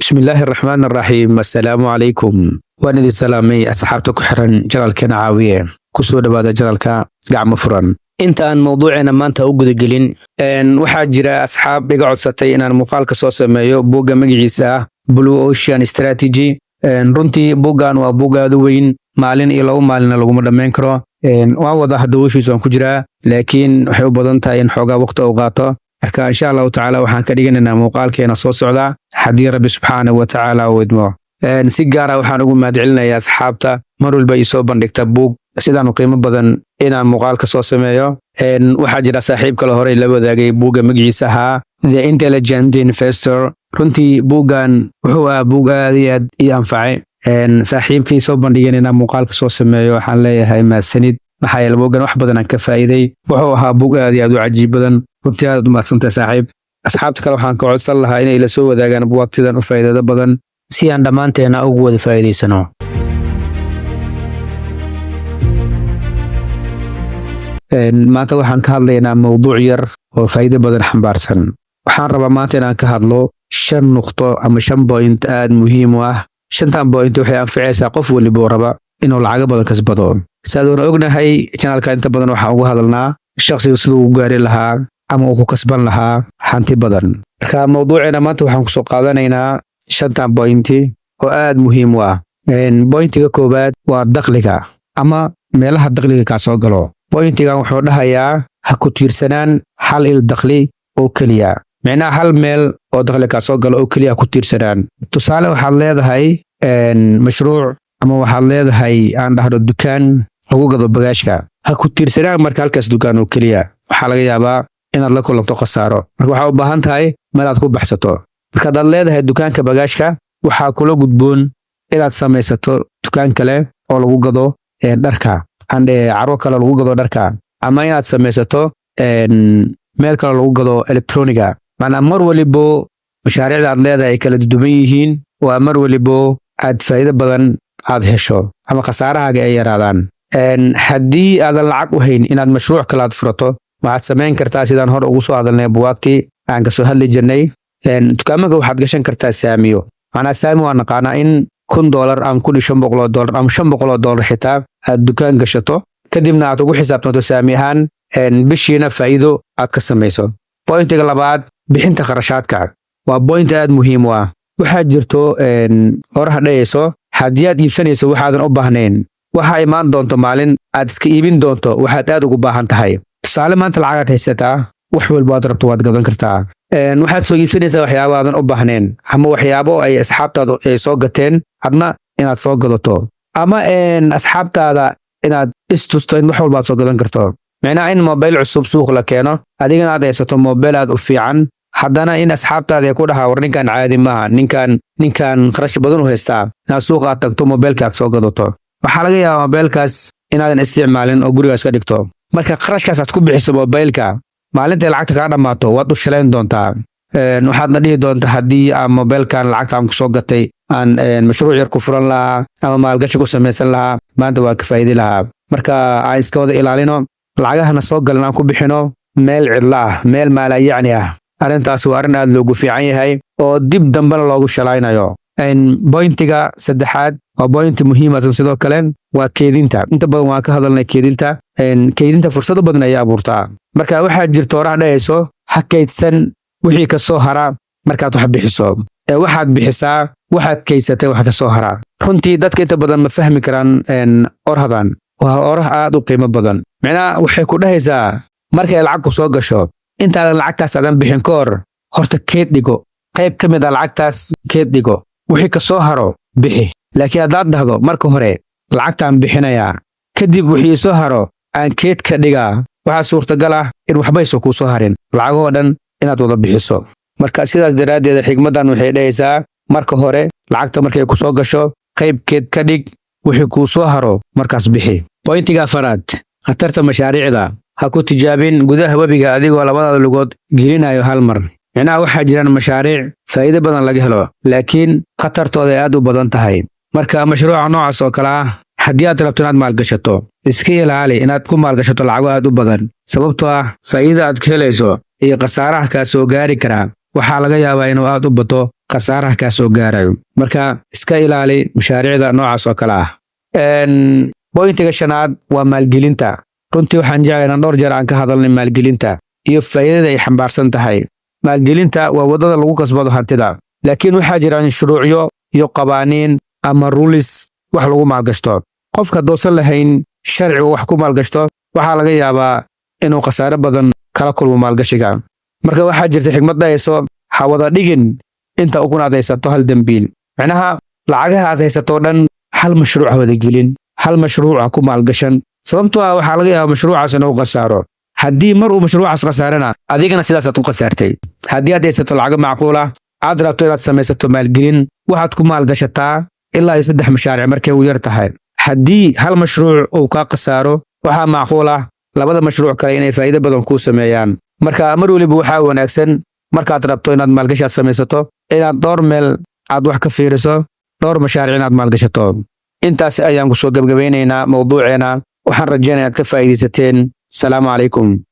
Bismillaahi raxmaan raxiim. Assalaamu calaykum. Waan idin salaamay, asxaabta ku xiran channelkeena Caawiye. Kusoo dhawaada channelka gacmo furan. Inta aan mowduuceena maanta u gudagelin, waxaa jira asxaab iga codsatay inaan muuqaalka soo sameeyo buugga magaciisa ah Blue Ocean Strategy. Runtii buuggan waa buug aad u weyn, maalin iyo 2 maalinna laguma dhammayn karo. Waan wada hadda, howshiis waan ku jiraa, laakiin waxay u badan tahay in xoogaa waqti uu qaato. Marka insha Allahu tacaala waxaan ka dhiganaynaa muuqaalkeena soo socda, haddii Rabbi subxaanahu wa tacaala uu idmo. Si gaara waxaan ugu mahadcelinayaa asxaabta mar walba ii soo bandhigta buug sidaan u qiimo badan inaan muuqaalka soo sameeyo. Waxaa jira saaxiib kale horey la wadaagay buugga magaciisa ahaa The Intelligent Investor. Runtii buuggan wuxuu ahaa buug aad iyo aad ii anfacay. Saaxiibkii soo bandhigeen inaan muuqaalka soo sameeyo waxaan leeyahay mahadsanid, maxaa yeele buuggan wax badan aan ka faa'iiday. Wuxuu ahaa buug aad iyo aad u cajiib badan. Runtii aad u mahadsantahay, saaxiib. Asxaabta kale waxaan ka codsan lahaa inay ila soo wadaagaan buugaag sidan u faa'iidada badan si aan dhammaanteena ugu wada faa'iidaysano. Maanta waxaan ka hadlaynaa mowduuc yar oo faa'iido badan xambaarsan. Waxaan rabaa maanta inaan ka hadlo shan nuqto ama shan point aad muhiim u ah. Shantan point waxay anficaysaa qof waliba oo raba inuu lacago badan kasbado. Saadoona ognahay, channelka inta badan waxaan uga hadalnaa shakhsiga siduu u gaari lahaa ama uu ku kasban lahaa hanti badan. Marka mowduuceena maanta waxaan kusoo qaadanaynaa shantan pointi oo aad muhiim u ah. Pointiga koowaad waa dakhliga ama meelaha dakhliga kaa soo galo. Pointigan wuxuu dhahayaa ha ku tiirsanaan hal il dakhli oo keliya, micnaha hal meel oo dakhli kaa soo galo oo keliya ha ku tiirsanaan. Tusaale, waxaad leedahay mashruuc ama waxaad leedahay, aan dhahno, dukaan lagu gado bagaashka. Ha ku tiirsanaan marka halkaas dukaan oo keliya. Waxaa laga yaabaa inaad la kulanto khasaaro. Marka waxaa u baahan tahay meel aad ku baxsato. Marka haddaad leedahay dukaanka bagaashka, waxaa kula gudboon inaad samaysato dukaan kale oo lagu gado dharka, carwo kale lagu gado dharka, ama inaad samaysato meel kale lagu gado electroniga. Macnaa, mar walibo mashaariicda aad leedahay ay kala duwan yihiin, waa mar walibo aad faa'iido badan aad hesho ama khasaarahaaga ay yaraadaan. Haddii aadan lacag u hayn inaad mashruuc kale aad furato, waxaad samayn kartaa sidaan hor ugu soo hadalnay buwaagtii aan kasoo hadli jirnay. Dukaamaka waxaad gashan kartaa saamiyo. Macnaa, saami waa naqaanaa, in $1000 ama $1500 ama $500 xitaa aad dukaan gashato, kadibna aad ugu xisaabtanto saami ahaan, bishiina faa'iido aad ka samayso. Pointiga labaad, bixinta kharashaadka, waa point aad muhiim u ah. Waxaa jirto oraha dhayayso: haddii aad iibsanayso waxaadan u baahnayn, waxaa imaan doonto maalin aad iska iibin doonto waxaad aad ugu baahan tahay. Tusaale, maanta lacagaad haysataa, wax walba aad rabto waad gadan kartaa. Waxaad soo iibsanaysaa waxyaabo aadan u baahnayn ama waxyaabo ay asxaabtaadu ay soo gateen, adna inaad soo gadato, ama asxaabtaada inaad istusto in wax walba aad soo gadan karto. Micnaha, in mobayl cusub suuq la keeno, adigana aad haysato mobayl aad u fiican, haddana in asxaabtaada ay ku dhahaa: "War, ninkan caadi maaha, ninkan kharash badan u haystaa." Inaad suuqa aad tagto, mobaylka aad soo gadato, waxaa laga yaabaa mobaylkaas inaadan isticmaalin oo gurigaas ka dhigto. Marka kharashkaas aad ku bixiso mobaylka, maalintay lacagta kaa dhammaato waad u shalayn doontaa. Waxaadna dhihi doontaa: "Haddii aan mobaylkan lacagta aan kusoo gatay aan mashruuc yar ku furan lahaa ama maalgashi ku samaysan lahaa, maanta waan ka faa'iidi lahaa." Marka aan iska wada ilaalino lacagahana soo galan aan ku bixino meel cidla ah, meel maalayacni ah. Arrintaas waa arrin aad loogu fiican yahay oo dib dambena loogu shalaynayo. Pointiga saddexaad waa pointi muhiimasan sidoo kale, waa keedinta. Inta badan waan ka hadalnay keedinta. Keydinta fursado badan ayay abuurtaa. Marka waxaa jirta oraha dhahayso: ha kaydsan wixii ka soo hara markaad wax bixiso, ee waxaad bixisaa waxaad kaysatay wax ka soo hara. Runtii dadka inta badan ma fahmi karaan orhadan. Waa orah aad u qiimo badan. Micnaha, waxay ku dhahaysaa: markay lacag ku soo gasho, intaadan lacagtaas aadan bixin ka hor, horta keed dhigo, qayb ka mid a lacagtaas keed dhigo, wixii ka soo haro bixi. Laakiin haddaad dhahdo: "Marka hore lacagtaan bixinayaa, kadib wixii soo haro aan keed ka dhigaa," waxaa suurtagal ah in waxbaysa kuu soo harin, lacagahoo dhan inaad wada bixiso. Marka sidaas daraaddeed xigmaddan waxay dhahaysaa: marka hore lacagta markay ku soo gasho, qaybkeed ka dhig, wixii kuu soo haro markaas bixi. Pointiga afaraad, khatarta mashaariicda. Ha ku tijaabin gudaha webiga adigoo labadaada lugood gelinayo hal mar. Micnaha, waxaa jiraan mashaariic faa'iido badan laga helo, laakiin khatartooda ay aad u badan tahay. Marka mashruuca noocaas oo kale ah haddii aad rabto inaad maalgashato, iska ilaali inaad ku maalgashato lacago aad u badan, sababtoo ah faa'iida aad ka helayso iyo khasaaraha kaa soo gaari karaa waxaa laga yaabaa inuu aad u bato. Khasaaraha kaa soo gaarayo. Marka iska ilaali mashaariicda noocaas oo kale ah. Point-iga shanaad waa maalgelinta. Runtii waxaan jeclay inaan dhowr jeer aan ka hadalnay maalgelinta iyo faa'iidada ay xambaarsan tahay. Maalgelinta waa waddada lagu kasbado hantida, laakiin waxaa jiraan shuruucyo iyo qawaaniin ama rules wax lagu maalgashto. Qofka haddoosan lahayn sharci uu wax ku maalgashto, waxaa laga yaabaa inuu khasaare badan kala kulmo maalgashiga. Marka waxaa jirta xigmad dhahayso: "Ha wada dhigin inta ukun aad haysato hal dembiil." Macnaha, lacagaha aad haysato dhan hal mashruuc ha wada gelin, hal mashruuc ha ku maalgashan, sababtoo ah waxaa laga yaabaa mashruucaas inuu khasaaro. Haddii mar uu mashruucaas khasaarana, adigana sidaasaad ku khasaartay. Haddii aad haysato lacago macquul ah, aad rabto inaad samaysato maalgelin, waxaad ku maalgashataa ilaa iyo saddex mashaaric markay u yar tahay. Haddii hal mashruuc uu kaa khasaaro, waxaa macquul ah labada mashruuc kale inay faa'iido badan kuu sameeyaan. Marka mar weliba waxaa wanaagsan, markaad rabto inaad maalgashaad samaysato, inaad dhowr meel aad wax ka fiiriso, dhowr mashaaric inaad maalgashato. Intaas ayaan kusoo gebgabaynaynaa mowduuceena. Waxaan rajaynaya inaad ka faa'iidaysateen. Salaamu calaykum.